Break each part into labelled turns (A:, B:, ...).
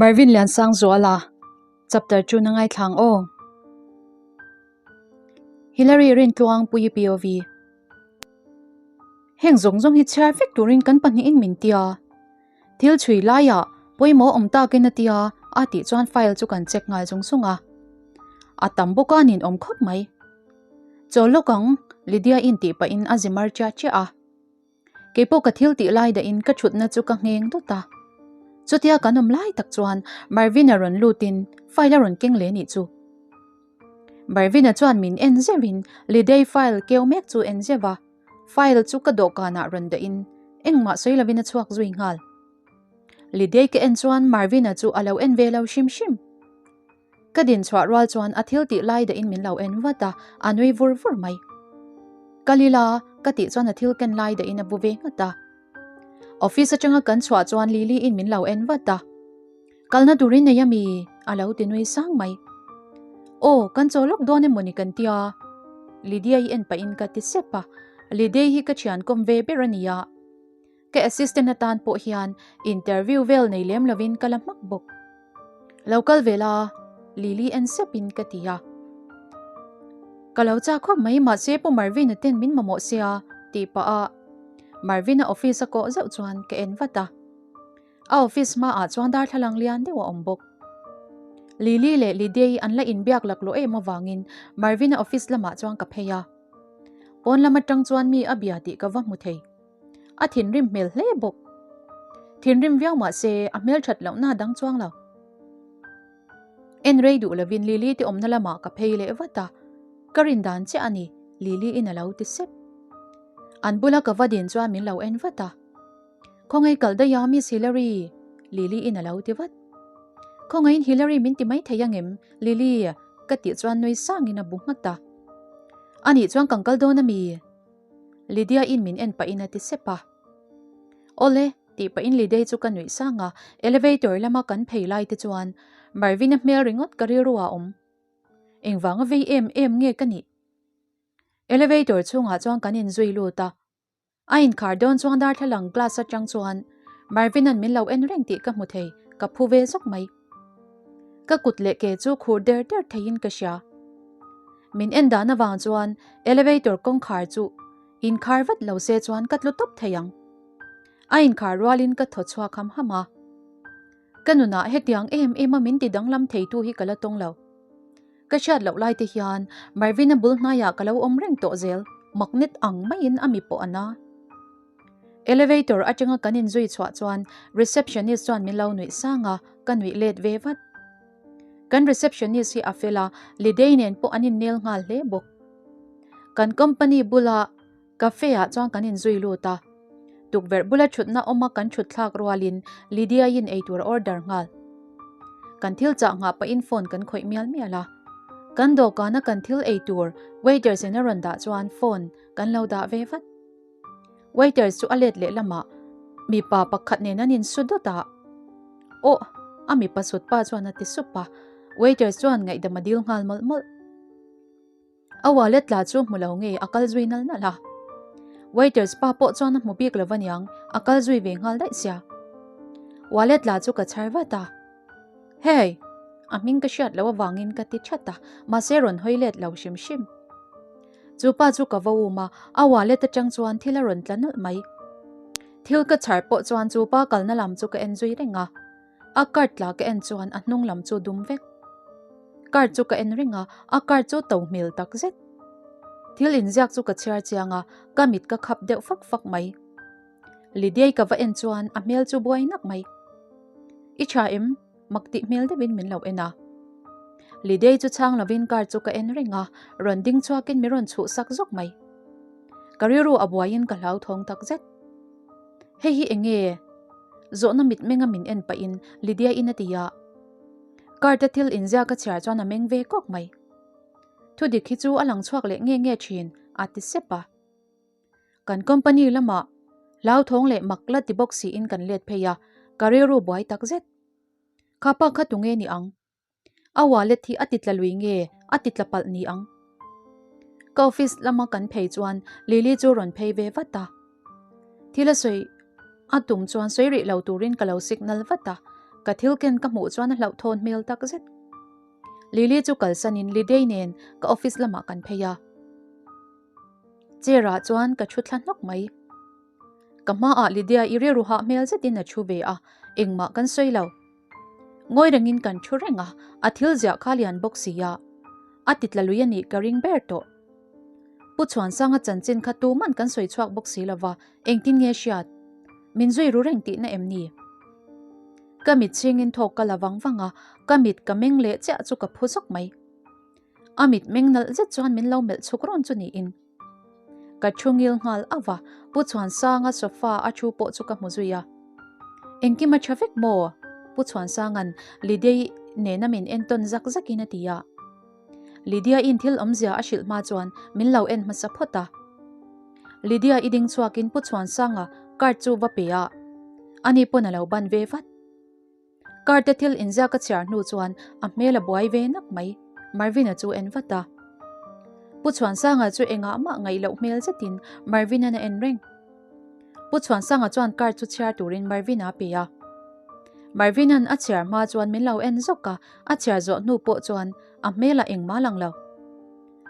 A: Marvin Liansangzuala chapter chu na ngaithlang aw. Hillary Rintluangpuii POV Heng zawng zawng hi chhiar vek turin kan pahnihin min tia. Thil chhui laiah pawimawh awm takin a tia a tih chuan file chu kan check nghal zung zung a. A tam bawk a nin awm khawp mai. Chaw lawk ang Lydia in tih pahin a zi mar chiah chiah a. Keipawh ka thil tih lai dahin ka thutna chu ka ngheng dawt a. Chutia kan awm lai tak chuan Marvin-a rawn lutin file a rawn keng leh nih chu. Marvin-a chuan min en zeuhin Lydia-i file keu mek chu en zeuh a. File chu ka dawhkanah rawn dahin engmah sawi lovin a chhuak zui nghal. Lidei ka en chuan Marvin-a chu a lo en ve lo hrim hrim. Ka din chhuah rual chuan a thil tih lai dahin min lo en vat a, a nui vur vur mai. Ka lila ka tih chuan a thil ken lai dahin a bu ve nghat a. Office atanga kan chhuah chuan Lily-in min lo en vat a. Kalna turin nei ami? A lo ti nui sang mai. Aw, kan chaw lawk dawn emaw ni kan tia? Lydia-i en pahin ka ti sep a, Lydia-i hi ka thian kawm ve ber a nia. Ka assistant atan pawh hian interview vel nei lem lovin ka la hmak bawk. Lo kal ve la, Lily en sepin ka ti a. Ka lo chak khawp mai mahse Pu Marvin-a ten min mamawh sia tih pah a Marvin-a office a kawh zeuh chuan ka en vat a. A office hmaah chuan darthlalang lian deuh a awm bawk. Lily leh Lidei an la inbiak laklawh em avangin Marvin-a office lamah chuan ka phei a. Pawn lam atang chuan mi a bia tih ka va hmu thei. A thinrim hmel hle bawk. Thinrim viau mah se a hmel that lohna a dang chuang lo. En rei duh lovin Lily te awmna lamah ka phei leh vat a, ka rin dan chiah a ni, Lily-in a lo ti sep. An bula ka va din chuan min lo en vat a. Khawngaih kal daih a Miss Hillary? Lily in a lo ti vat. Khawngaihin Hillary min ti mai thei angem Lily? Ka tih chuan nui sangin a bu nghat a. Anih chuan kan kal dawn ami? Lydia in min en pahin a ti sep a. Awle, tih pahin Lydia chu ka nuih sang a, elevator lama kan phei lai te chuan Marvin-a hmel ringawt ka rilru ah awm. Engvanga vei em em nge ka nih? Elevator chhungah chuan kan inzui lut a. A inkhar dawn chuan darthlalang glass atang chuan Marvin-a'n min lo en reng tih ka hmu thei, ka phu ve zawk mai. Ka kut leh ke chu khur der der theiin ka hria. Min en dan avang chuan elevator kawngkhar chu inkhar vat lo se chuan ka tlu tawp thei ang. A inkhar rualin ka thaw chhuak ham ham a. Ka nunah hetiang em em a min ti danglam theitu hi ka la tawng lo. Ka hriat loh lai te hian Marvin-a bul hnaiah ka lo awm reng tawh zel, magnet ang maiin a mi pawh a na. Elevator atanga kan inzui chhuah chuan receptionist chuan min lo nuih sang a, ka nuih let ve vat. Kan receptionist hi a fel a, Lidei nen pawh an innel nghal hle bawk. Kan company bula Cafe ah chuan kan inzui lut a, tukverh bula thutna awma kan thut thlak rualin Lydia-in eitur a order nghal. Kan thil chah nghah pahin phone kan khawih mial mial a, kan dawhkana kan thil eitur waiters in a rawn dah chuan phone kan lo dah ve vat. Waiters chu a let leh lamah mipa pakhat nen an insu dawt a, Aw! A mipa sut pa chuan a ti sup a, waiters chuan ngaihdam a dil nghal mawlh mawlh. A wallet tla chu hmu lo nge a kal zui nal nal a. Waiters pa pawh chuan a hmu bik lo aniang, a kal zui ve nghal daih sia. Wallet tla chu ka chhar vat a. Hey! A hming ka hriat loh avangin ka ti that a, mahse rawn hawi let lo hrim hrim. Chu pa chu ka va um a, a wallet atang chuan thil a rawn tla nawlh mai. Thil ka chhar pawh chuan chu pa kalna lam chu ka en zui reng a. A card tla ka en chuan a hnung lam chu dum vek. Card chu ka en reng a, a card chu to hmel tak zet. Thil inziak chu ka chhiar chiang a, ka mit ka khap deuh fak fak mai. Lydiai ka va en chuan a hmel chu buai nak mai. I tha em? Mak tih hmel deuhin min lo en a. Lydiai chu chhang lovin card chu ka en reng a, rawn ding chhuakin min rawn chhuhsak zawk mai. Ka rilru a buaiin ka hlauthawng tak zet. Hei hi eng nge? Zawhna mitmenga min en pahin Lydia-in a ti a. Card-a thil inziak a chhiar chuan a meng ve kawk mai. Thudik hi chu a lang chhuak leh nge nge thin, a ti sep a. Kan company lamah hlauthawng leh mak la ti bawk siin kan let phei a, ka rilru buai tak zet. Kha pa kha tunge ni ang? A wallet hi a ti tla lui nge a ti tla palh ni ang? Ka office lama kan phei chuan Lily chu rawn phei ve vat a. Thil a sawi a tum chuan sawi rih lo turin ka lo signal vat a. Ka thil ken ka hmuh chuan a hlauhthawn hmel tak zet. Lily chu kalsanin Lidei nen ka office lamah kan phei a. Chair ah chuan ka thu thla hnawk mai. Ka hmaah Lydia i rilru hah hmel zetin a thu ve a, engmah kan sawi lo. Ngawi rengin kan thu reng a, a thil ziah kha lian bawk si a, a ti tla lui a nih ka ring ber tawh. Pu Chhuansanga chanchin kha tuman kan sawi chhuak bawk si lova, engtin nge hriat? Min zui ru reng tihna em ni? Ka mit chhingin thawk ka la vang vang a, ka mit ka meng leh chiah chu ka phu zawk mai. A mit meng nalh zet chuan min lo melh chhuk rawn chu niin. Ka thu ngil nghal auh va, Pu Chhuansanga sofa a thu pawh chu ka hmu zui a. Engkim a tha vek maw? Pu Chhuansanga'n Lidei nena min entawn zak zakin a ti a. Lydia-i'n thil awmzia a hrilh hma chuan min lo en hmasa phawt a. Lydia-i ding chhuakin Pu Chhuansanga card chu va pe a, ani pawn a lo ban ve vat. Card te thil inziak a chhiar hnu chuan a hmel a buai ve nak mai, Marvin-a chu en vat a. Pu Chhuansanga chu engah mah ngaih loh hmel zetin Marvin-a'n a en reng. Pu Chhuansanga chuan card chu chhiar turin Marvin-a a pe a. Marvin-a'n a chhiar hma chuan min lo en zawk a, a chhiar zawh hnu pawh chuan a hmelah engmah lang lo.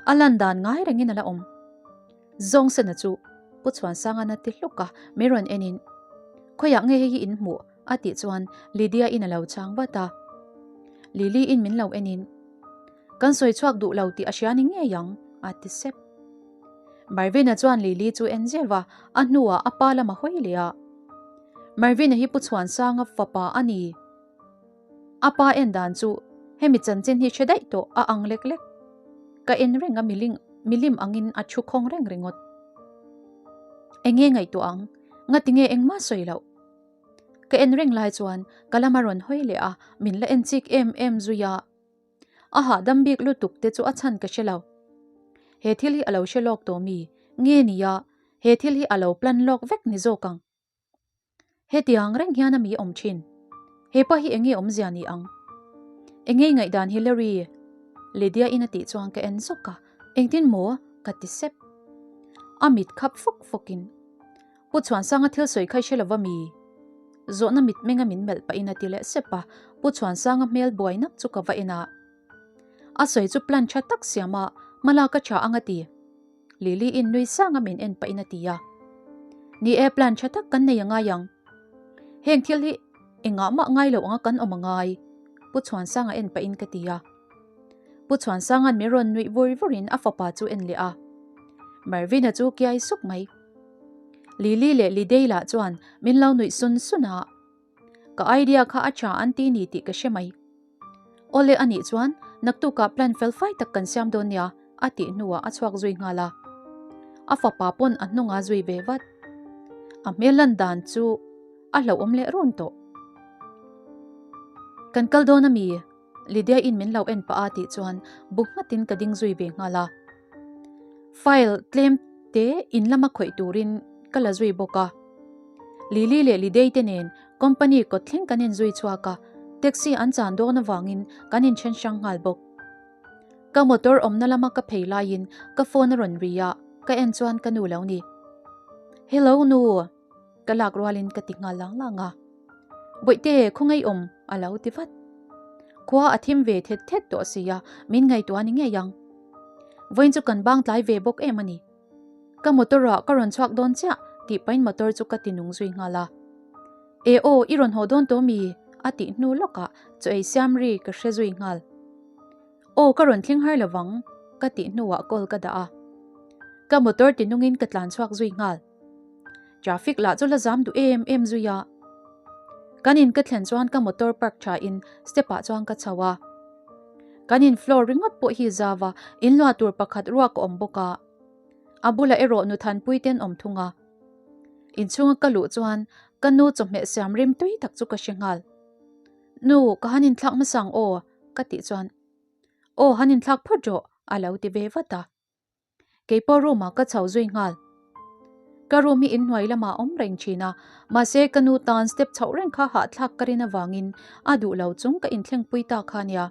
A: A lan dan ngai rengin a la awm. Zawngsena chu Pu Chhuansanga'n a ti hluk a, min rawn enin, Khawiah nge hei hi in hmuh? a tih chuan Lydia-in a lo chhang vat a. Lily-in min lo enin, Kan sawi chhuak duh lo tih a hria ni ngei ang, a ti sep. Marvin-a chuan Lily chu en zeuh a, a hnuah a pa lam a hawi leh a. Marvin-a hi Pu Chhuansanga fapa a ni. A pa en dan chu hemi chanchin hi hre daih tawh a ang lek lek. Ka en reng a miling milim angin a thu khawng reng ringawt. Enge ngaihtuah ang? Ngatinge engmah sawi loh? Ka en reng lai chuan ka lam a rawn hawi leh a, min la en chik em em zui a. A hahdam bik lutuk te chu a chhan ka hre lo. He thil hi a lo hre lawk tawh mi? Nge nia, he thil hi a lo plan lawk vek ni zawk ang. Hetiang reng hian a mi awm thin. He pa hi enge awmzia ni ang? Enge i ngaihdan Hillary? Lydia-in a tih chuan ka en zawk a, engtin maw? ka ti sep. A mit khap fawk fawkin, Pu Chhuansanga thil sawi kha i hre lova mi? Zawhna mitmenga min melh pahin a ti leh sep a, Pu Chhuansanga hmel buai nak chu ka va en a. A sawi chu plan tha tak siam a, hmalak a tha ang a ti. Lily-in nui sanga min en pahin a ti a. Ni e, plan tha tak kan nei a ngai ang. Heng thil hi engah mah ngai lo anga kan awm a ngai, Pu Chhuansanga en pahin ka ti a. Pu Chhuansanga'n min rawn nuih vur vurin a fapa chu en leh a. Marvin-a chu kiai suk mai. Lily leh Lidei lah chuan min lo nuih sun sun a. Ka idea kha a tha an ti ni tih ka hre mai. Awle a nih chuan naktukah plan fel fai tak kan siam dawn nia a tih hnuah a chhuak zui nghal a. A fapa pawn a hnungah zui ve vat. A hmel lan dan chu a hlauhawm leh run tawh. Kan kal dawn a mi? Lydia-in min lo en pah a tih chuan bu nghatin ka ding zui ve nghal a. File tlem te in lama khawih turin ka la zui bawk a. Lily leh Lidei te nen company kawt thleng kan inzui chhuak a, taxi an chan dawn avangin kan inthen hrang nghal bawk. Ka motor awmna lama ka phei laiin ka phone a rawn ri a, ka en chuan ka nu lo ni. Hello nu! Ka lak rualin ka ti nghal lang lang a. Bawihte, khawngaih awm a lo ti vat. Khua a thim ve thet thet tawh si a, min ngaihtuah ni ngei ang. Vawiin chu kan bang tlai ve bawk em a ni. Ka motor ah ka rawn chhuak dawn chiah tih pahin motor chu ka ti nung zui nghal a. E aw, i rawn haw dawn tawh mi? a tih hnu lawkah chaw ei siam ri ka hre zui nghal. Aw ka rawn thleng har lovang ka tih hnuah call ka dah a. Ka motor ti nungin ka tlan chhuak zui nghal. Traffic lah chu la zam duh em em zui a. Kan in ka thlen chuan ka motor park tha in step ah chuan ka chho a. Kan in floor ringawt pawh hi zau a, in luah tur pakhat ruak a awm bawk a. A bulah erawh nu Thanpui ten awm thung a. Inchhunga ka luh chuan ka nu chawhmeh siam rim tui tak chu ka hre nghal. Nu, ka han inthlak hmasa ang aw, ka tih chuan, Aw, han inthlak phawt rawh, a lo ti ve vat a. Kei pawh room ah ka chho zui nghal. Ka room hi inhnuai lamah a awm reng thin a, mahse ka nu tan step chhoh reng kha hahthlak ka rin avangin a duh lo chung ka inthlengpui ta kha nia.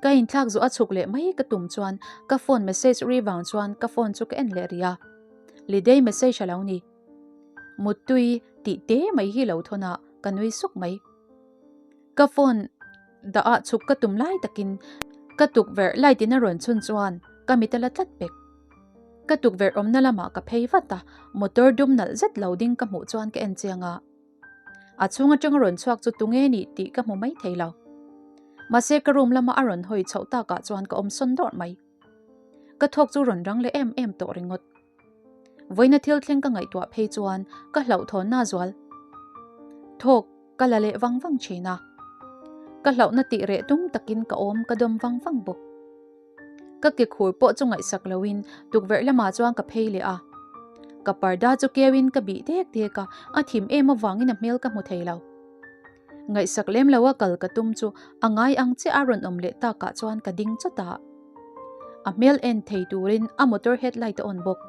A: Ka inthlak zawh a chhuk leh mai ka tum chuan ka phone message ri vang chuan ka phone chu ka en leh rih a. Lidei message a lo ni. Muttui tih te mai hi lo thawn a. ka nui suk mai. Ka phone dah ah chhuk ka tum lai takin ka tukverh light in a rawn chhun chuan ka mit a la tlat pek. Ka tukverh awmna lamah ka phei vat a, motor dum nalh zet lo ding ka hmuh chuan ka en chiang a. A chhung atanga rawn chhuak chu tunge nih tih ka hmu mai thei lo. Mahse ka room lama a rawn hawi chhoh takah chuan ka awm sawn dawrh mai. Ka thawk chu rawn rang leh em em tawh ringawt. Vawiina thil thleng ka ngaihtuah phei chuan ka hlauhthawnna zual. Thawk ka la leh vang vang thin a. Ka hlauhna tih reh tum takin ka awm ka dawm vang vang bawk. Ka ke khur pawh chu ngaihsak loin tukverh lamah chuan ka phei leh a. Ka parda chu keuin ka bih dek dek a, a thim em avangin a hmel ka hmu thei lo. Ngaihsak lem lo a kal ka tum chu a ngai ang chiah a rawn awm leh takah chuan ka ding chawt a. A hmel en thei turin a motor headlight a on bawk.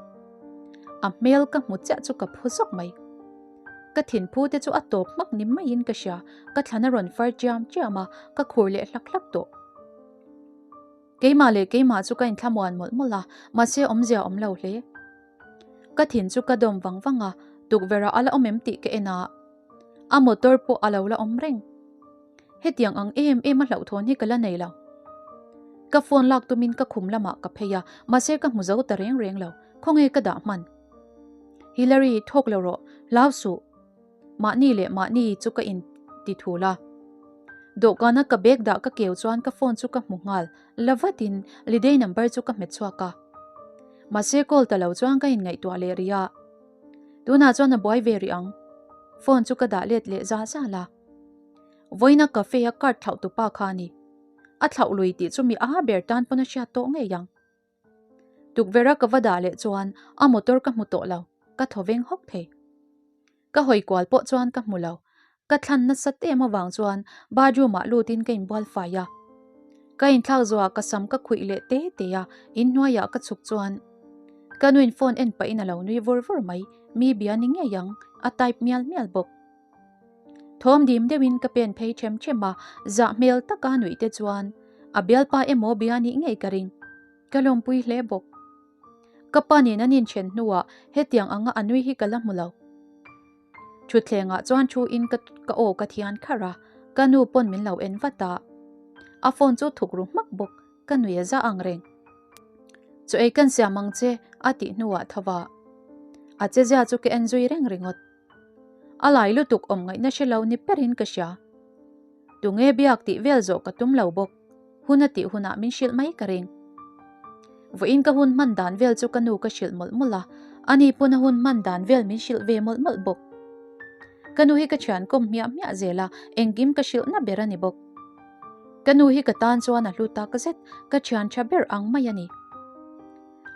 A: A hmel ka hmu chiah chu ka phu zawk mai. Ka thinphu te chu a tawp hmak ni maiin ka hria, ka thlan a rawn far chiam chiam a, ka khur leh hlak hlak tawh. Keimah leh keimah chu ka inthlamuan mawlh mawlh a, mahse awmzia awm lo hle. Ka thin chu ka dawm vang vang a, tukverh ah a la awm em tih ka en a, a motor pawh a lo la awm reng. Hetiang ang em em a hlauhthawn hi ka la nei lo. Ka phone lak tumin ka khum lamah ka phei a, mahse ka hmu zo ta reng reng lo, khawnge ka dah hman? Hillary, thawk lo rawh, hlau suh. Mahni leh mahni chu ka in ti thul a. Dawhkana ka bag dah ka keu chuan ka phone chu ka hmu nghal, la vatin Lidei number chu ka hmet chhuak a. Mahse call ta lo chuan ka inngaihtuah leh rih a. Tunah chuan a buai ve rih ang. Phone chu ka dah let leh zal zal a. Vawiina cafe a card thlauh tupa kha a ni. A thlauh lui tih chu mi a ber tan pawn a hriat tawh ngei ang. Tukverh a ka va dah leh chuan a motor ka hmu tawh lo, ka thaw veng hawk thei. Ka hawi kual pawh chuan ka hmu lo. Ka thlan nasa em avang chuan bathroom ah lutin ka inbual fai a. Ka inthlak zawhah ka sam ka khuih leh te te a, inhnuaiah ka chhuk chuan ka nuin phone en pahin a lo nui vur vur mai, mi bia ni ngei ang, a type mial mial bawk. Thawm dim deuhin ka pen phei them them a, zah hmel taka nuih te chuan a bialpa emaw bia nih ngei ka ring. Ka lawmpui hle bawk. Ka pa nen an inthen hnuah hetiang anga a nui hi ka la hmu lo. Thutthlengah chuan thu in ka ka aw ka thian kharh a, ka nu pawn min lo en vat a. A phone chu thuk ru hmak bawk, ka nui a za ang reng. Chaw ei kan siam ang che a tih hnuah tho va. A chezia chu ka en zui reng ringawt. A lai lutuk awm ngaihna hre lo ni perin ka hria. Tunge biak tih vel zawh ka tum lo bawk. Hun a tih hunah min hrilh mai ka ring. Vawiin ka hun hman dan vel chu ka nu ka hrilh mawlh mawlh a, ani pawn a hun hman dan vel min hrilh ve mawlh mawlh bawk. Ka nu hi ka thian kawm hmiah hmiah zel a, engkim ka hrilhna ber a ni bawk. Ka nu hi ka tan chuan a hlu tak zet, ka thian tha ber ang mai a ni.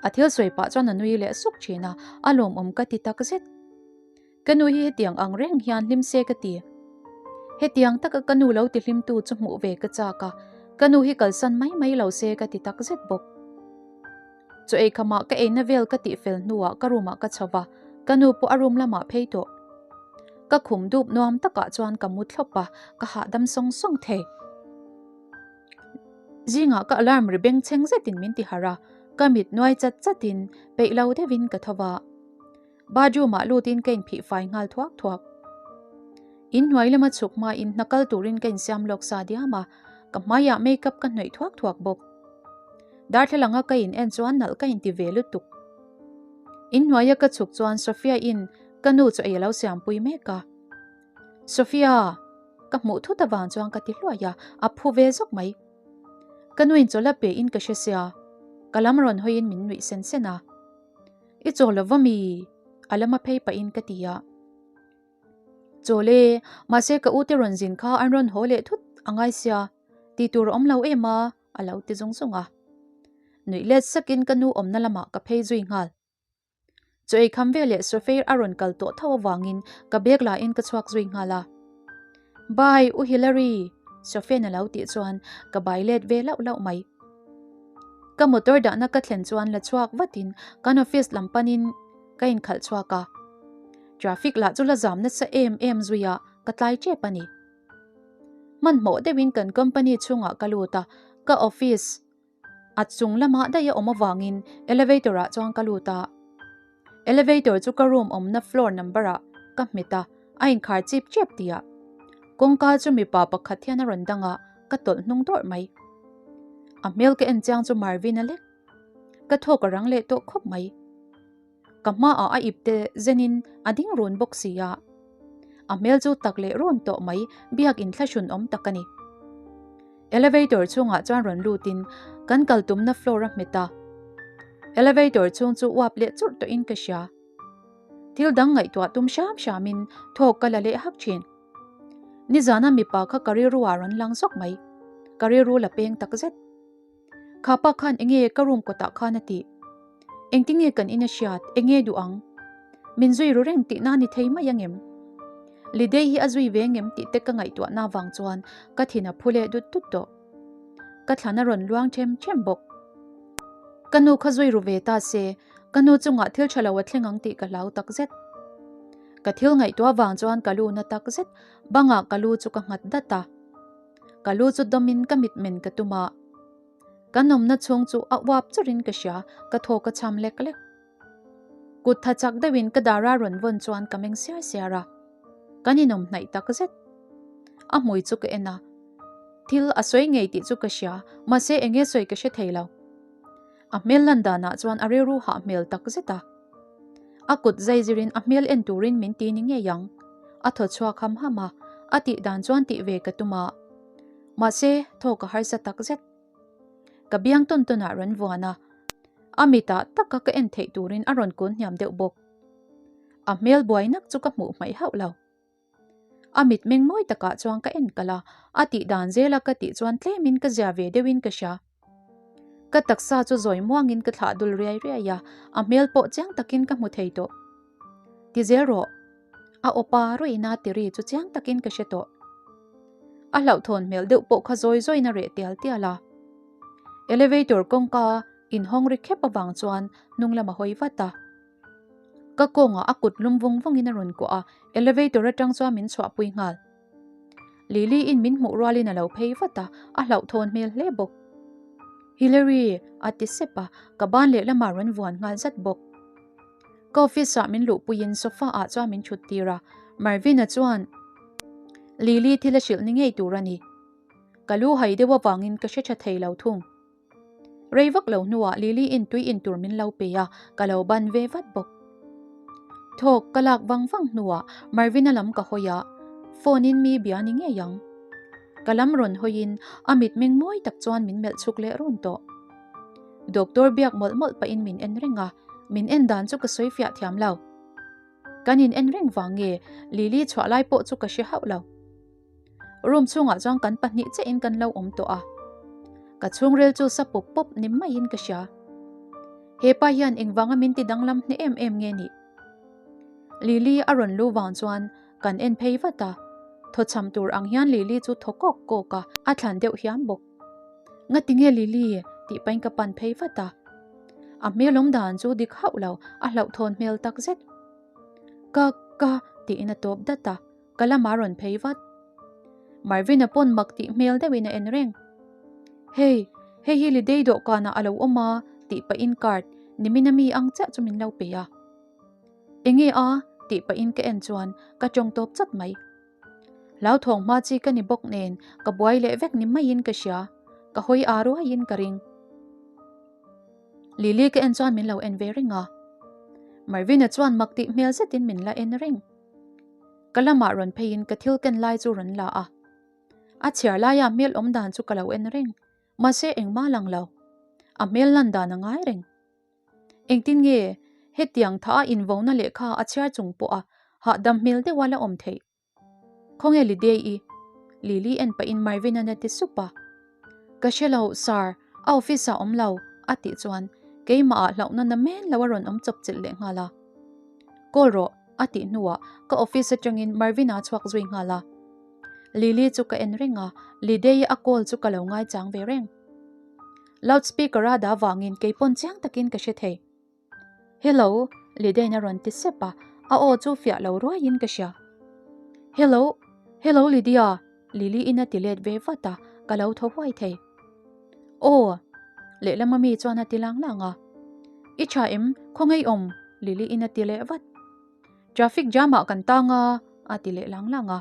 A: A thil sawi pah chuan a nui leh suk thin a, a lawmawm ka ti tak zet. Ka nu hi hetiang ang reng hian hlim se ka ti. Hetiang taka ka nu lo ti hlimtu chu hmuh ve ka chak a, ka nu hi kalsan mai mai lo se ka ti tak zet bawk. Chaw ei khamah ka eina vel ka tih fel hnuah ka room ah ka chho va, ka nu pawh a room lamah phei tawh. Ka khum dup nuam takah chuan ka mu thlawp a, ka hahdam sawng sawng thei. Zingah ka alarm ri bengchheng zetin min ti harh a, ka mit nuai chat chatin peih lo deuhin ka tho va. Bathroom ah lutin ka inphih fai nghal thuak thuak. In hnuai lama chhuk hmain hna kal turin ka insiam lawk sa diam a, ka hmaiah makeup ka hnawih thuak thuak bawk. Darthlalanga ka in en chuan nalh ka inti ve lutuk. In hnuaia ka chhuk chuan Sophia in ka nu chu ei a lo siampui mek a. Sophia! Ka hmuh thut avang chuan ka ti hluai a, a phu ve zawk mai. Ka nuin chawlh a pe in ka hre sia, ka lam rawn hawiin min nuih sen sen a. I chaw lo va mi? A lama phei pahin ka ti a. Chawl e, mahse ka ute rawn zin kha an rawn haw leh thut a ngai sia, tih tur a awm lo em a, a lo ti zung zung a. Nuih let sakin ka nu awmna lamah ka phei zui nghal. Chaw ei kham veleh Sophia a rawn kal tawh tho avangin ka bag lahin ka chhuak zui nghal a. Bye, U Hillary! Sophia-in a lo tih chuan ka bai let ve lauh lauh mai. Ka motor dahna ka thlen chuan la chhuak vatin kan office lam panin ka inkhalh chhuak a. Traffic lah chu la zam nasa em em zui a, ka tlai tep a ni. Hmanhmawh deuhin kan company chhungah ka lut a, ka office A chung lamah daih a awm avangin elevator ah chuan ka lut a. Elevator chu ka room awmna floor number ah ka hmet a, a inkhar chip chep tih ah. Kawngka chu mipa pakhat hian a rawn dang a, ka tawlh hnung dawrh mai. A hmel ka en chiang chu Marvin a lek. Ka thawk a rang leh tawh khawp mai. Ka hmaah a ip te zenin a ding run bawk si a. A hmel chu tak leh run tawh mai biak inthlahrun awm tak a ni. Elevator chhungah chuan rawn lutin kan kal tumna floor a hmet a. Elevator chhung chu uap leh churh tawhin ka hria. Thil dang ngaihtuah tum hram hramin thawk ka la leh hak thin. Nizana mipa kha ka rilru ah rawn lang zawk mai. Ka rilru la peng tak zet. Kha pa khan enge ka room kawtah khan a tih? Engtinge kan in a hriat? Enge duh ang? Min zui ru reng tihna ni thei mai angem? Lidei hi a zui ve ngem tih te ka ngaihtuahna vang chuan ka thin a phu leh dut dut tawh. Ka thlan a rawn luang them them bawk. Ka nu kha zui ru ve ta se, ka nu chungah thil tha lo a thleng ang tih ka hlau tak zet. Ka thil ngaihtuah vang chuan ka lu na tak zet, bangah ka lu chu ka nghat dat a. Ka lu chu dawmin ka mitmen ka tum a. Ka nawmna chhung chu a uap chawrhin ka hria, ka thaw ka cham lek lek. Kut tha chak deuhin ka dara rawn vawn chuan ka meng siar siar a. Kan inawm hnaih tak zet. A hmui chu ka en a. Thil a sawi ngei tih chu ka hria, mahse enge sawi ka hre thei lo. A hmel lan danah chuan a rilru hah hmel tak zet a. A kut zai zirin a hmel en turin min ti ni ngei ang. A thaw chhuak ham ham a, a tih dan chuan tih ve ka tum a. Mahse, thaw ka harsa tak zet. Ka biang tawn tawnah rawn vuan a, a mitah taka ka en theih turin a rawn kun hniam deuh bawk. A hmel buai nak chu ka hmuh hmaih hauh lo. A mitmeng mawi takah chuan ka en kalh a, a tih dan zela ka tih chuan tlemin ka zia ve deuhin ka hria. Ka taksa chu zawi muangin ka thlah dul riai riai a, a hmel pawh chiang takin ka hmu thei tawh. Ti zel rawh. A awpa ruihna ti ri chu chiang takin ka hre tawh. A hlauhthawn hmel deuh pawh kha zawi zawiin a reh tial tial a. Elevator kawngka inhawng ri khep avang chuan hnung lam a hawi vat a. Ka kawngah a kut lum vung vungin a rawn kuah a, elevator atang chuan min chhuahpui nghal. Lily in min hmuh rualin a lo phei vat a, a hlauhthawn hmel hle bawk. Hillary! a ti sep a, ka ban lehlamah rawn vuan nghal zat bawk. Ka office ah min luhpuiin sofa ah chuan min thut tir a, Marvin-a chuan Lily thil a hrilh ni ngei tur a ni. Ka lu hai deuh avangin ka hre tha thei lo thung. Rei vak lo hnuah Lily in tui in tur min lo pe a, ka lo ban ve vat bawk. Thawk ka lak vang vang hnuah Marvin-a lam ka hawi a, phone in mi bia ni ngei ang. Ka lam rawn hawiin a mitmeng mawi tak chuan min melh chhuk leh run tawh. Doctor biak mawlh mawlh pahin min en reng a, min en dan chu ka sawi fiah thiam lo. Kan in en reng vang nge Lily chhuah lai pawh chu ka hre hauh lo. Room chhungah chuan kan pahnih chiahin kan lo awm tawh a. Ka chhungril chu sa pawp pawp ni maiin ka hria. He pa hian engvanga min ti danglam hne em em nge nih? Lily a rawn lu vang chuan kan en phei vat a. Thawchham tur ang hian Lily chu thaw kawk kawk a, a thlan deuh hiam bawk. Ngati nge Lily? tih pahin ka pan phei vat a. A hmel awm dan chu dik hauh lo, a hlauhthawn hmel tak zet. Ka, ka, tiin a tawp dat a. Ka lamah rawn phei vat. Marvin-a pawn mak tih hmel deuhin a en reng. Hey, hei hi Lidei dawhkanah a lo awm a tih pahin card nimin a mi ang chiah chu min lo pe a. Enge a? tih pahin ka en chuan ka tawng tawp chat mai. Hlauthawng hma chi ka ni bawk nen ka buai leh vek ni maiin ka hria, ka hawi a ruaiin ka ring. Lily ka en chuan min lo en ve reng a. Marvin-a chuan mak tih hmel zetin min la en reng. Ka lamah rawn pheiin ka thil ken lai chu rawn la a. A chhiar laia hmel awm dan chu ka lo en reng, mahse engmah lang lo. A hmel lan dan a ngai reng. Engtin nge hetiang tha a invona lehkha a chhiar chung pawha hahdam hmel deuha la awm theih? Khawnge Lidei-i? Lily en pahin Marvin-a'n a ti sup a. Ka hre lo, Sir, a office ah awm lo, a tih chuan keimah ah hlauhna na men lo a rawn awm chawp chilh leh nghal a. Call rawh, a tih hnuah ka office atangin Marvin-a chhuak zui nghal a. Lily chu ka en reng a, Lidei a call chu ka lo ngaichang ve reng. Loudspeaker a dah vangin keipawn chiang takin ka hre thei. Hello, Lidein a rawn ti sep a, a aw chu fiah lo ruaiin ka hria. Hello, hello Lydia, Lily-in a ti let ve vat a, ka lo thaw huai thei. Aw, lehlama mi chuan a ti lang lang a. I tha em, khawngaih awm, Lily-in a ti leh vat. Traffic jam ah kan tang a, a ti leh lang lang a.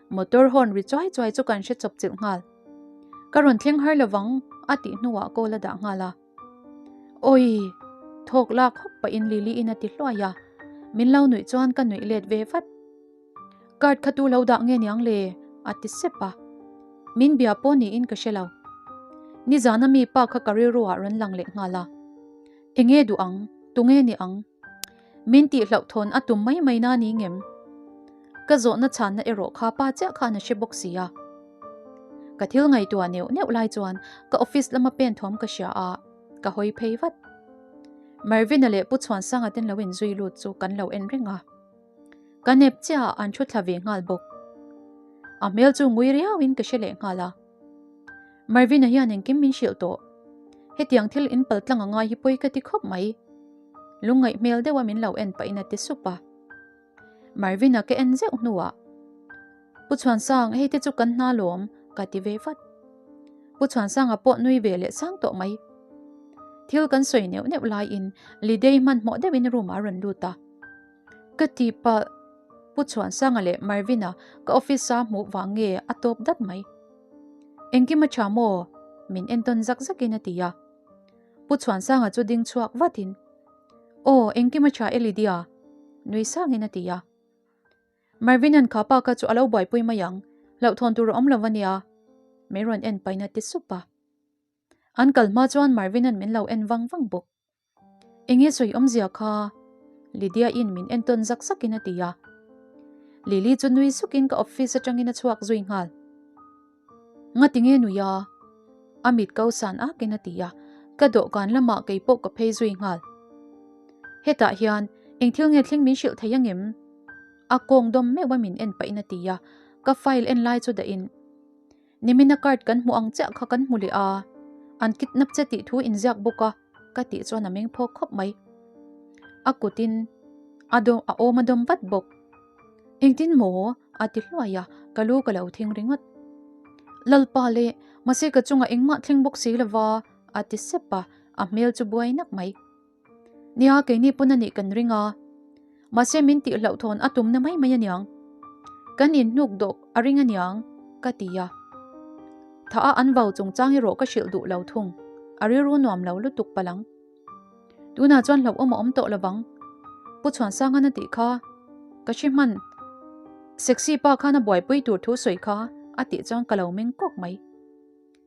A: Motor horn ri chuai chuai chu kan hre chawp chilh nghal. Ka rawn thleng har lovang a tih hnuah call a dah nghal a. Awi! Thawk lak hawk pahin Lily in a ti hluai a, min lo nuih chuan ka nuih let ve vat. Card kha tu lo dah nge niang le? a ti sep a. Min bia pawh niin ka hre lo. Nizana mi pa kha ka rilru ah rawn lang leh nghal a. Enge duh ang? Tunge ni ang? Min tih hlauhthawn a tum mai mai na ni ngem? Ka zawhna chhanna erawh kha pa chiah khan a hre bawk si a. Ka thil ngaihtuah neuh neuh lai chuan ka office lama pen thawm ka hria a, ka hawi phei vat. Marvin-a leh Pu Chhuansanga ten lo inzui lut chu kan lo en reng a. Ka nep chiah ah an thu thla ve nghal bawk. A hmel chu ngui riau in ka hre leh nghal a. Marvin-a hian engkim min hrilh tawh. Hetiang thil in pal tlang a ngai hi pawi ka ti khawp mai. Lungngaih hmel deuh a min lo en pahin a ti sup a. Marvin-a ka en zeuh hnuah, Pu Chhuansang, hei te chu kan hna lawm, ka ti ve vat. Pu Chhuansanga pawh nui ve leh sang tawh mai. Thil kan sawi neuh neuh laiin Lidei hmanhmawh deuhin room ah a rawn lut a. Ka ti palh, Pu Chhuansanga leh Marvin-a ka office-a hmuh vang nge a tawp dat mai. Engkim a tha maw? Min entawn zak zakin a ti a. Pu Chhuansanga chu ding chhuak vatin, Aw, engkim a tha e Lydia, nui sangin a ti a. Marvin-a'n kha pa kha chu a lo buaipui mai ang, hlauhthawn tur a awm lo ania, min rawn en pahin a ti sup a. An kal hma chuan Marvin-a'n min lo en vang vang bawk. Enge sawi awmzia kha? Lydia-in min entawn zak zakin a ti a. Lily chu nui sukin ka office atangin a chhuak zui nghal. Ngati nge nui a? A mit ko san akin a ti a, ka dawhkan lamah kei pawh ka phei zui nghal. Hetah hian eng thil nge thleng min hrilh thei angem? A kawng dawm meuh a min en pahin a ti a, ka file en lai chu dahin Nimina card kan hmuh ang chiah kha kan hmu leh a, an kidnap che tih thu inziak bawk a, ka tih chuan a meng phawk khawp mai. A kutin a dawm a awm a dawm vat bawk. Engtin maw? a ti hluai a, ka lu ka lo thing ringawt. Lalpa le, mahse ka chungah engmah thleng bawk si lova, a ti sep a, a hmel chu buai nak mai. Nia, keini pawn a nih kan ring a. Mahse min tih hlauhthawn a tumna mai mai aniang. Kan inhnuk dawk a ring aniang, ka ti a. Tha a an vau chungchang erawh ka hrilh duh lo thung. A rilru nuam lo lutuk palang. Tunah chuan hlauhawm a awm tawh lovang. Pu Chhuansangan a tih kha, ka hre hman. Sexy pa khan a buaipui tur thu sawi kha a tih chuan ka lo meng kawk mai.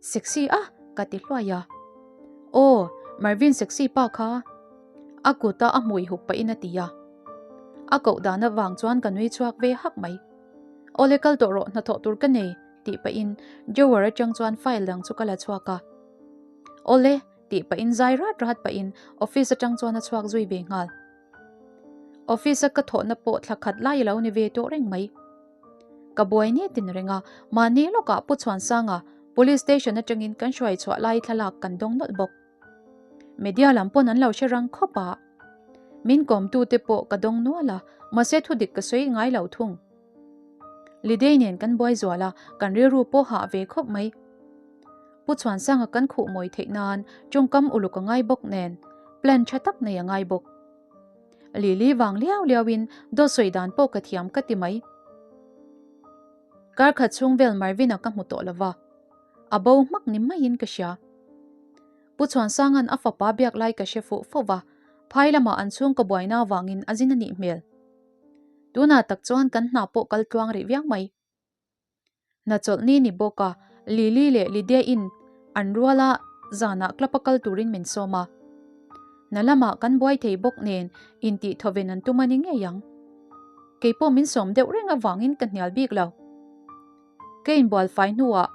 A: Sexy a? Ka ti hluai a. Aw, Marvin sexy pa kha. A kuta a hmui hup pahin a ti a. A koh dan avang chuan ka nui chhuak ve hak mai. Awle kal tawh rawh hnathawh tur ka nei tih pahin drawer atang chuan file dang chu ka la chhuak a. Awle tih pahin zai rat rat pahin office atang chuan a chhuak zui ve nghal. Office a ka thawhna pawh thla khat lai a lo ni ve tawh reng mai. Ka buai ni tin reng a, mahni lawkah Pu Chhuansanga Police Station atangin kan hruai chhuah lai thlalak kan dawng nawlh bawk. Media lam pawn an lo hre rang khawp a, min kawmtute pawh ka dawng nual a, mahse thudik ka sawi ngai lo thung. Lidei nen kan buai zual a, kan rilru pawh hah ve khawp mai. Pu Chhuansanga kan khuh mawi theih nan tawngkam uluk a ngai bawk nen, plan tha tak nei a ngai bawk. Lili vang liau liau in dawt sawi dan pawh ka thiam ka ti mai. Kar khat chhung vel Marvin-a ka hmu tawh lova, a bo hmak ni maiin ka hria. Pu Chhuansanga'n a fapa biak lai ka hre fuh fo va, phai lamah an chhungkaw buaina avangin a zin a nih hmel. Tunah tak chuan kan hna pawh kal tluang rih viau mai. Hna chawlh ni ni bawk a, Lily leh Lydia-in an rual a, zanah club a kal turin min sawm a. Hna lamah kan buai thei bawk nen intih thawven an tum a ni ngei ang. Kei pawh min sawm deuh reng avangin ka hnial bik lo. Ka inbual fai hnuah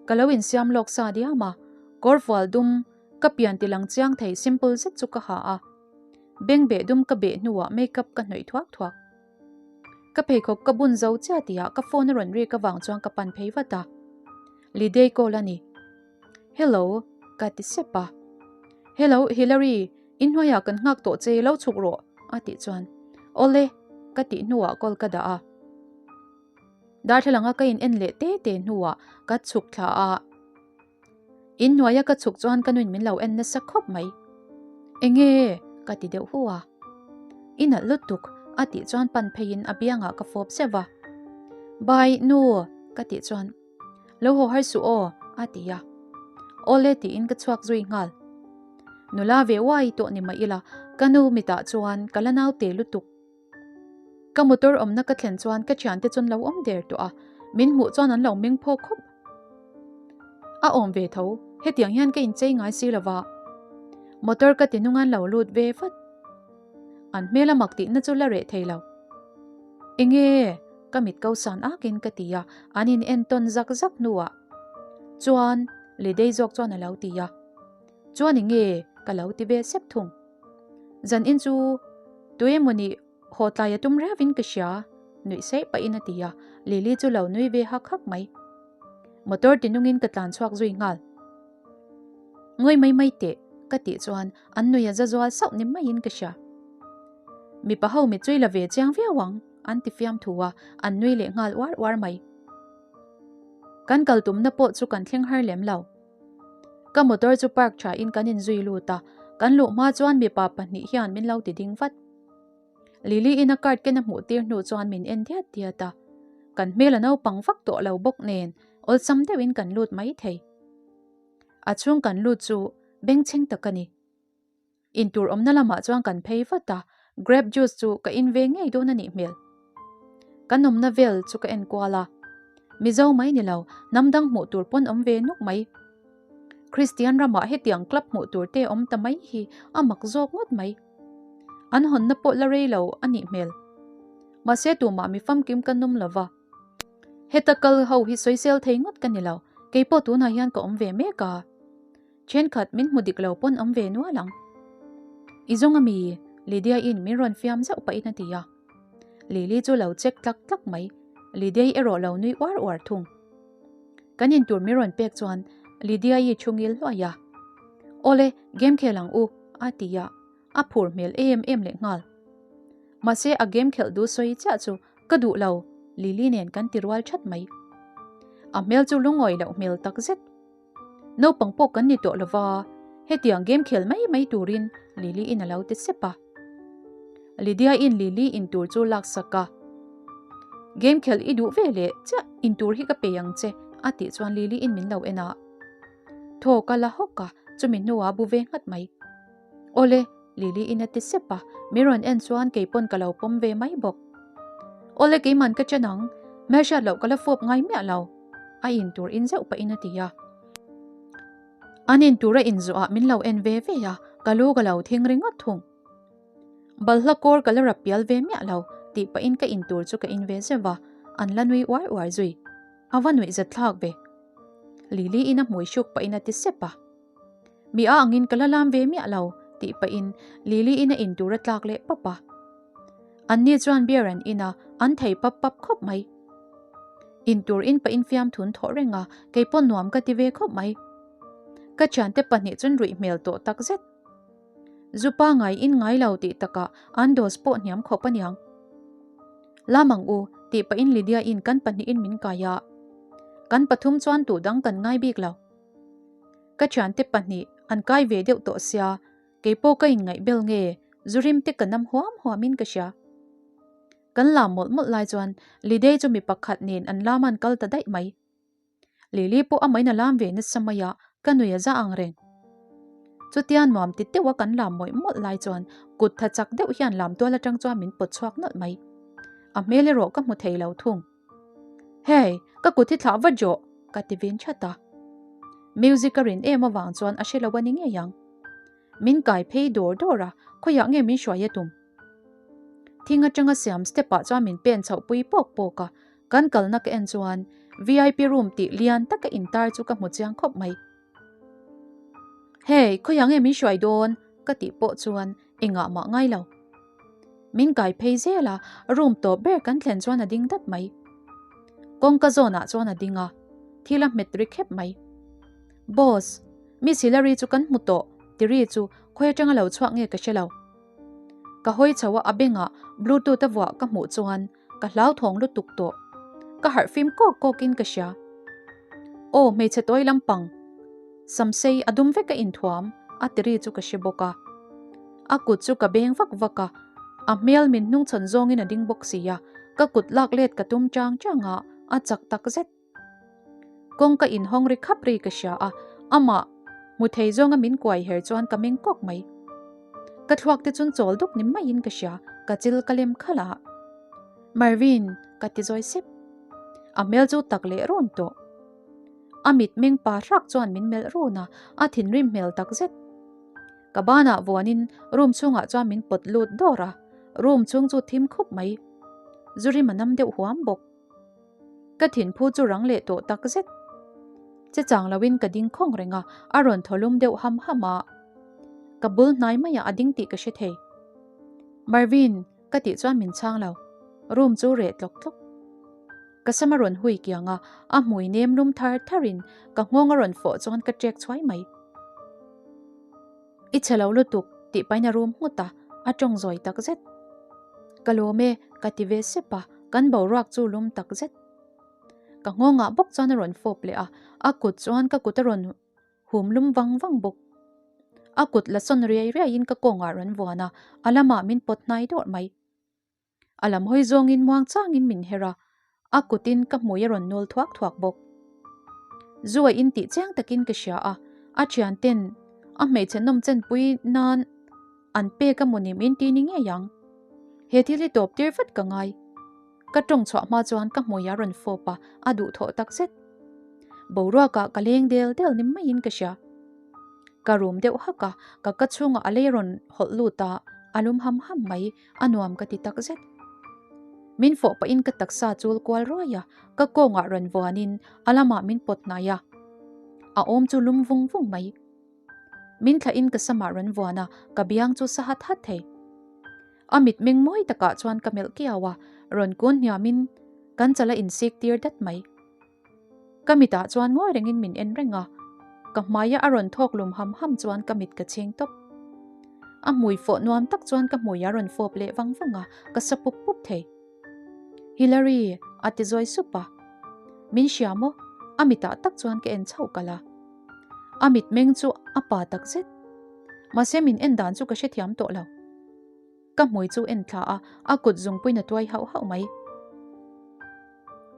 A: ka lo insiam lawk sa diam a, kawr fual dum ka pian tilang chiang thei simple zet chu ka ha a. Bengbeh dum ka beh hnuah makeup ka hnawih thuak thuak. Ka pheikhawk ka bun zo chiah tihah ka phone a rawn rik avang chuan ka pan phei vat a. Lidei call a ni. Hello, ka ti sep a. Hello, Hillary, inhnuaiah kan nghak tawh che, lo chhuk rawh, a tih chuan. Awle, ka tih hnuah call ka dah a. Darthlalanga ka in en leh te te hnuah ka chhuk thla a. In hnuaia ka chhuk chuan ka nuin min lo en nasa khawp mai. Enge? ka ti deuh hu a. I nalh lutuk, a tih chuan pan pheiin a biangah ka fawp zeuh a. Bye nu ka tih chuan Lo haw har suh aw a ti a. Awle tiin ka chhuak zui nghal. Nula ve uai tawh ni mah ila ka nu mitah chuan ka la naute lutuk. Ka motor awmna ka thlen chuan ka thiante chuan lo awm der tawh a, min hmuh chuan an lo meng phawk khawp. A awm ve tho, hetiang hian ka inchei ngai si lova. Motor ka ti nung an lo lut ve vat. An hmel a mak tihna chu la reh thei lo. Enge? Ka mit ko san akin ka ti a, an in entawn zak zak hnuah chuan Lidei zawk chuan a lo ti a. Chuan enge? Ka lo ti ve sep thung. Zan in chu tuemawni haw tlai a tum reuhin ka hria, nuih saih pahin a ti a, Lily chu lo nui ve hak hak mai. Motor ti nungin ka tlan chhuak zui nghal. Ngawi mai mai teh, ka tih chuan an nui a za zual sauh ni maiin ka hria. Mipa ho mit chui la ve chiang viau ang, an ti fiam thu a, an nui leh nghal uar uar mai. Kan kal tumna pawh chu kan thleng har lem lo. Ka motor chu park tha in kan inzui lut a, kan luh hma chuan mipa pahnih hian min lo ti ding vat. Lily in a card ken a hmuh tir hnu chuan min en diat diat a, kan hmel a naupang vak tawh lo bawk nen awlsam deuhin kan lut mai thei. A chhung kan lut chu bengchheng tak a ni. Intur awmna lamah chuan kan phei vat a, grape juice chu ka in ve ngei dawn a nih hmel. Kan awmna vel chu ka en kual a, Mizo mai ni lo, hnam dang hmuh tur pawn awm ve nuk mai. Kristian ramah hetiang club hmuh tur te awm ta mai hi a mak zawk ngawt mai. An hawnna pawh la rei lo a nih hmel. Mahse tumah mi famkim ka nawm lo va. Heta kal ho hi sawisel thei ngawt ka ni lo, keipawh tunah hian ka awm ve mek a. Thenkhat min hmu dik lo pawn awm ve nual ang. I zawng ami? Lydia-in min rawn fiam zauh pahin a ti a. Lily chu lo check tlak tlak mai. Lydia-i erawh lo nui uar uar thung. Kan intur min rawn pek chuan Lydia-i thu ngil hluai a. Awle, game khel ang u, a ti a. A phur hmel em em leh nghal. Mahse a game khelh duh sawi chiah chu ka duh lo, Lily nen kan ti rual that mai. A hmel chu lungawi loh hmel takzet. Naupang pawh kan ni tawh lova, hetiang game khel mai mai turin Lily in a lo ti sep a. Lydia in Lily in tur chu lak sak a. Game khel i duh ve leh chiah in tur hi ka pe ang che a tih chuan Lily in min lo en a. Thaw ka la hawk a, chumi hnuah bu ve nghat mai. Awle, Lily in a ti sep a, min rawn en chuan keipawn ka lo pawm ve mai bawk. Awle keiman ka chen ang, hmelhriat loh ka la fawp ngai miah lo, a in tur in zeuh pahin a ti a. An in tur a inzawh ah min lo en ve ve a, ka lu ka lo thing ringawt thung. Balhla kawr ka la rap pial ve miah lo, tih pahin ka in tur chu ka in ve zeuh a, an la nui uar uar zui. A va nuih zat thlak ve. Lily in a hmui hruk pahin a ti sep a. Mi a angin ka la lam ve miah lo, tih pahin Lily in a in tur a tlak leh pap a. Anni chuan beer an in a, an thei pap pap khawp mai. In tur in pahin fiamthun thawh reng a, kei pawh nuam ka ti ve khawp mai. Ka thiante pahnih chuan ruih hmel tawh tak zet. Zu pangai in ngai lo tih takah an dose pawh hniam khawp aniang. Lam ang u, tih pahin Lydia in kan pahnihin min kai a. Kan pathum chuan tuh dang kan ngai bik lo. Ka thiante pahnih an kai ve deuh tawh sia, keipawh ka inngaih bel nge, zu rim te ka nam huam huamin ka hria. Kan lam mawlh mawlh lai chuan Lidei chu mi pakhat nen an lam an kal ta daih mai. Lily pawh amahin a lam ve nasa mai a, ka nui a za ang reng. Chutia nuam ti deuha kan lam mawih mawlh lai chuan kut tha chak deuh hian lam tual atang chuan min pawt chhuak nawlh mai. A hmel erawh ka hmu thei lo thung. Hey, ka kut hi thlah va jawh, ka ti vin chat a. Music a rin em avang chuan a hre lo a ni ngei ang. Min kai phei dawr dawr a, khawiah nge min hruai a tum? Thing atanga siam step ah chuan min pen chhoh pui pawk pawk a, kan kalna ka en chuan VIP room tih lian taka intar chu ka hmu chiang khawp mai. Hey, khawiah nge min hruai dawn? ka tih pawh chuan engah mah ngai lo. Min kai phei zel a, room tawp ber kan thlen chuan a ding dat mai. Kawngka zawnah chuan a ding a, thil a hmet ri khep mai. Boss, Miss Hillary chu kan hmu tawh, ti ri chu khawi atanga lo chhuak nge ka hre lo. Ka hawi chho a, a bengah bluetooth a vuah ka hmuh chuan ka hlauthawng lutuk tawh. Ka harh fim kawk kawkin ka hria. Aw, hmeichhe tawi lampang. Samsei a dum vek a inthuam, a ti ri chu ka hre bawk a. A kut chu ka beng vak vak a, a hmel min hnungchhawn zawngin a ding bawk si a, Ka kut lak let ka tum chang chang a, a chak tak zet. Kawngka inhawng ri khap ri ka hria a, amah hmu thei zawnga min kuai her chuan ka meng kawk mai. Ka thluak te chun chawl duk ni maiin ka hria, ka chil ka lem khalh a. Marvin, ka ti zawi sep. A hmel chu tak leh run tawh. A mitmeng pa hrak chuan min melh run a, a thinrim hmel tak zet. Ka banah vuanin room chhungah chuan min pawt lut dawr a, room chhung chu thim khup mai. Zurim a nam deuh huam bawk. Ka thinphu chu rang leh tawh tak zet. Che chang loin ka ding khawng reng a, a rawn thaw lum deuh ham ham a. Ka bul hnai maiah a ding tih ka hre thei. Marvin, ka tih chuan min chhang lo. Room chu reh tlawk tlawk. Ka sam a rawn hui kiang a, a hmui nem lum thar tharin ka nghawng a rawn fawh chuan ka ṭek chhuai mai. I chhe lo lutuk tih pahin a rum nghut a, a ṭawng zawi tak zet. Ka lawm e, ka ti ve sep a, kan boruak chu lum tak zet. Ka nghawngah bawk chuan a rawn fawp leh a, a kut chuan ka kut a rawn hum lum vang vang bawk. A kut la sawn riai riaiin ka kawngah rawn vuan a, a lamah min pawt hnai dawrh mai. A lam hawi zawngin muang changin min her a, a kutin ka hmui a rawn nul thuak thuak bawk. Zu a in tih chiang takin ka hria a, a thian ten a hmeichhe nawm chenpui nan an pek a mawni min ti ni ngei ang. He thil hi tawp tir vat ka ngai. Ka tawng chhuah hma chuan ka hmui a rawn fawp a, a duhthawh tak zet. Boruakah ka leng del del ni maiin ka hria. Ka rum deuh hak a, ka ka chhungah a lei rawn hawlh lut a, a lum ham ham mai. A nuam ka ti tak zet. Min fawh pahin ka taksa chul kual ruai a, ka kawngah rawn vuanin a lamah min pawt hnai a. A awm chu lum vung vung mai. Min thlahin ka samah rawn vuan a, ka biang chu sa hat hat thei. A mitmeng mawi takah chuan ka melh kiau a, rawn kun hniamin kan chal a insik tir dat mai. Ka mitah chuan ngawi rengin min en reng a, ka hmaia a rawn thawk lum ham ham chuan ka mit ka chhing tawp. A hmui fawh nuam tak chuan ka hmui a rawn fawp leh vang vang a, ka sa pup pup thei. Hillary, a ti zawi sup a. Min hria maw? A mitah tak chuan ka en chhoh kalh a. A mitmeng chu a pa takzet. Mahse min en dan chu ka hrethiam tawh lo. Ka hmui chu en thla a, a kut zungpuiin a tuai hauh hauh mai.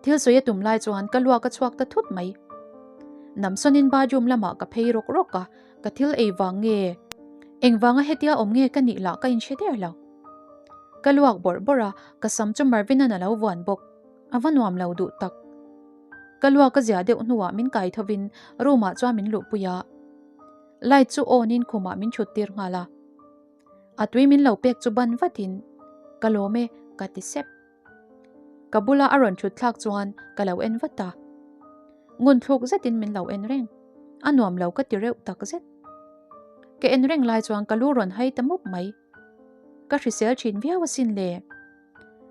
A: Thil sawi a tum lai chuan ka luak a chhuak ta thut mai. Namsawnin bathroom lamah ka phei rawk rawk a, ka thil ei vang nge, engvanga hetia awm nge ka nih lah ka inhre der lo. Ka luak bawrh bawrh a, ka sam chu Marvin-a'n a lo vuan bawk. A va nuam lo duh tak. Ka luak a zia deuh hnuah min kai thovin room-ah chuan min luhpui a. Light chu on-in khumah min thut tir nghal a. A tui min lo pek chu ban vatin, Ka lawm e, ka ti sep. Ka bula a rawn thut thlak chuan ka lo en vat a. Ngun thluk zetin min lo en reng. A nuam lo ka ti reuh tak zet. Ka en reng lai chuan ka lu rawn hai ta mup mai. Ka hrisel thin viau asin le.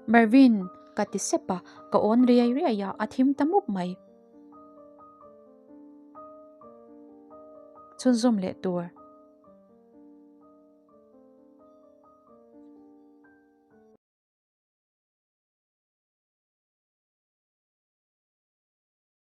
A: Mervin, ka ti sep a, ka awn riai riai a, a thim ta mup mai. Chhunzawm leh tur.